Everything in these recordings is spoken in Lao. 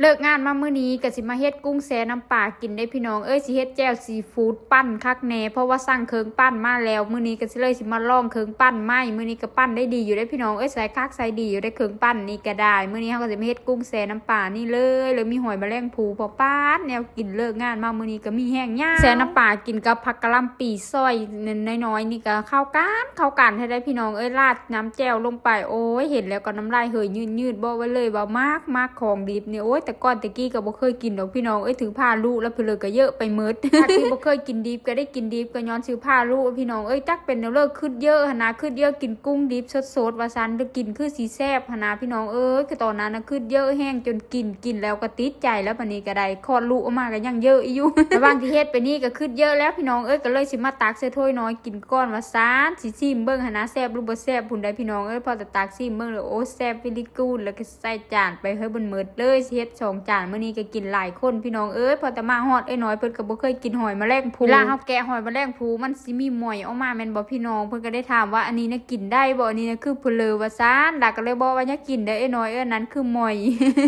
ເລີກງານມາມື້ນີ້ກໍຊິມາເຮັດກຸ້ງແຊ່ນ້ຳປາກິນເດ້ພີ່ນ້ອງເອີຍ. ຊິເຮັດແຈ່ວຊີຟູດ ປັ່ນຄັກແນ່ ເພາະວ່າສັ່ງເຄື່ອງປັ່ນມາແລ້ວ. ມື້ນີ້ກໍຊິເລີຍຊິມາລອງເຄື່ອງປັ່ນໃໝ່. ມື້ນີ້ກໍປັ່ນໄດ້ດີຢູ່ເດ້ພີ່ນ້ອງເອີຍ ໃຊ້ຄັກໃຊ້ດີຢູ່ເດ້ເຄື່ອງປັ່ນນີ້ກໍໄດ້. ມື້ນີ້ເຮົາກໍຊິມາເຮັດກຸ້ງແຊ່ນ້ຳປານີ້ເລີຍ ແລ້ວມີຫອຍມະແລງພູ ພໍປາດແນວກິນ. ເລີກງານມາມື້ນີ້ກໍມີແຮງຍາມແຊ່ນ້ຳປາກິນກັບຜັກກະຫຼ່ຳປີ ຊອຍນ້ອຍໆນີ້ກໍເຂົ້າກັນ ເຂົ້າກັນແທ້ໃດພີ່ນ້ອງເອີຍ. ລາດນ້ຳແຈ່ວລົງໄປ ໂອ້ຍ ເຫັນແລ້ວກໍນ້ຳລາຍເຫີຍຍືດໆ. ບອກໄວ້ເລີຍວ່າມັກ ມັກຂອງດິບນີ້. ໂອ້ຍ ແຕ່ກ່ອນແຕ່ກີ້ກໍບໍ່ເຄີຍກິນດອກພີ່ນ້ອງເອີຍ ຖືພາລຸແລ້ວເພີເລີກໍເຍີະໄປໝົດ. ຈາກທີ່ບໍ່ເຄີຍກິນດິບກໍໄດ້ກິນດິບ ກໍຍ້ອນຖືພາລຸພີ່ນ້ອງເອີຍ. ຈັກເປັນແນວເລີ ຄຶດເຍີະຫັ້ນນະ ຄຶດເຍີະກິນກຸ້ງດິບສົດໆວ່າຊັ້ນ ແລ້ວກິນຄືຊິແຊບຫັ້ນນະພີ່ນ້ອງເອີຍ. ຄືຕອນນັ້ນນະຄຶດເຍີະແຮງຈົນກິນ ກິນແລ້ວກໍຕິດໃຈແລ້ວ. ບັດນີ້ກໍໄດ້ຄອດລຸອອກມາກໍຍັງເຍີະອີກຢູ່. ລະຫວ່າງທີ່ເຮັດໄປນີ້ກໍຄຶດເຍີະແລ້ວພີ່ນ້ອງເອີຍ ກໍເລີຍຊິມາຕັກໃສ່ຖ້ວຍນ້ອຍກິນກ່ອນວ່າຊັ້ນ. ຊິຊີມເບິ່ງຫັ້ນນະ ແຊບຫຼືບໍ່ແຊບພຸ້ນໃດພີ່ນ້ອງເອີຍ. ພໍແຕ່ຕັກຊີມເບິ່ງແລ້ວ ໂອ້ ແຊບອີ່ຫຼີກູນ ແລ້ວກໍໃສ່ຈານໄປໃຫ້ເບິດໆເລີຍ. ຊິເຮັດສອງຈານ ມື້ນີ້ກໍກິນຫຼາຍຄົນພີ່ນ້ອງເອີຍ. ພໍແຕ່ມາຮອດ ເອື້ອຍນ້ອຍເພິ່ນກໍບໍ່ເຄີຍກິນຫອຍມະແລງພູ. ເວລາເຮົາແກະຫອຍມະແລງພູ ມັນຊິມີໝອຍອອກມາແມ່ນບໍ່ພີ່ນ້ອງ? ເພິ່ນກໍໄດ້ຖາມວ່າ ອັນນີ້ນະກິນໄດ້ບໍ່? ອັນນີ້ນະຄືເພີເລີວ່າຊັ້ນ. ດາກໍເລີຍບອກວ່າ ຢ່າກິນເດີເອື້ອຍນ້ອຍເອີຍ ອັນນັ້ນຄືໝອຍ.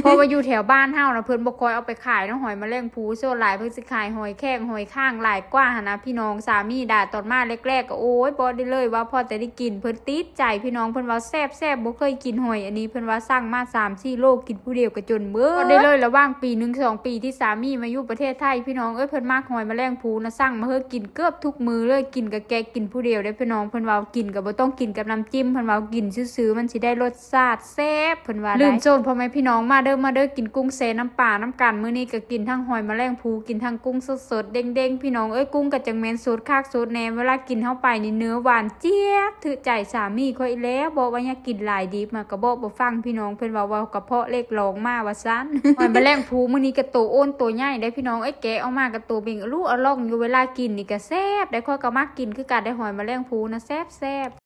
ເພາະວ່າຢູ່ແຖວບ້ານເຮົານະ ເພິ່ນບໍ່ຄ່ອຍເອົາໄປຂາຍເນາະ ຫອຍມະແລງພູ. ສ່ວນຫຼາຍເພິ່ນຊິຂາຍຫອຍແຂ້ງ ຫອຍຄ້າງຫຼາຍກວ່າຫັ້ນນະພີ່ນ້ອງ. ສາມີດາຕອນມາແລກໆກໍ ໂອ້ຍ ບອກໄດ້ເລີຍວ່າພໍແຕ່ໄດ້ກິນ ເພິ່ນຕິດໃຈພີ່ນ້ອງ. ເພິ່ນວ່າແຊບໆ ບໍ່ເຄີຍກິນຫອຍອັນນີ້. ເພິ່ນວ່າສັ່ງມາສາມສີ່ໂລ ກິນຜູ້ດຽວກໍຈົນເບິດ. ບອກໄດ້ເລີຍ ລະຫວ່າງປີໜຶ່ງສອງປີທີ່ສາມີມາຢູ່ປະເທດໄທພີ່ນ້ອງເອີຍ ເພິ່ນມັກຫອຍມະແລງພູນະ ສັ່ງມາເຮີ້ກິນເກືອບທຸກມື້ເລີຍ. ກິນກໍແກະກິນຜູ້ດຽວເດ້ພີ່ນ້ອງ. ເພິ່ນວ່າກິນກໍບໍ່ຕ້ອງກິນກັບນ້ຳຈິ້ມ ເພິ່ນວ່າກິນຊື່ໆ ມັນຊິໄດ້ລົດຊາດແຊບ ເພິ່ນວ່າໄດ. ລືມໂຊນພໍ່ແມ່ພີ່ນ້ອງ ມາເດີ ມາເດີ ກິນກຸ້ງແຊ່ນ້ຳປານຳກັນ. ມື້ນີ້ກໍກິນທັງຫອຍມະແລງພູ ກິນທັງກຸ້ງສົດໆເດ້ງໆ ພີ່ນ້ອງເອີຍ. ກຸ້ງກໍຈັ່ງແມ່ນສົດຄັກສົດແນ່ ເວລາກິນເຂົ້າໄປນີ້ເນື້ອຫວານຈຽບ ຖືກໃຈສາມີຂ້ອຍແລ້ວ. ບອກວ່າຢ່າກິນຫຼາຍດິບ ມາກໍບອກບໍ່ຟັງພີ່ນ້ອງ ເພິ່ນວ່າ ເວົ້າກະເພາະເລກລອງມາວ່າຊັ້ນ. ຫອຍມະແລງພູມື້ນີ້ກໍໂຕໂອນໂຕໃຫຍ່ໄດ໋ພີ່ນ້ອງເອີຍ ແກະອອກມາກໍໂຕເບັ່ງອະລຸອະລ່ອງຢູ່. ເວລາກິນນີ້ກໍແຊບໄດ໋ ຂ້ອຍກໍມັກກິນຄືກັນໄດ໋ ຫອຍມະແລງພູນະ ແຊບໆ.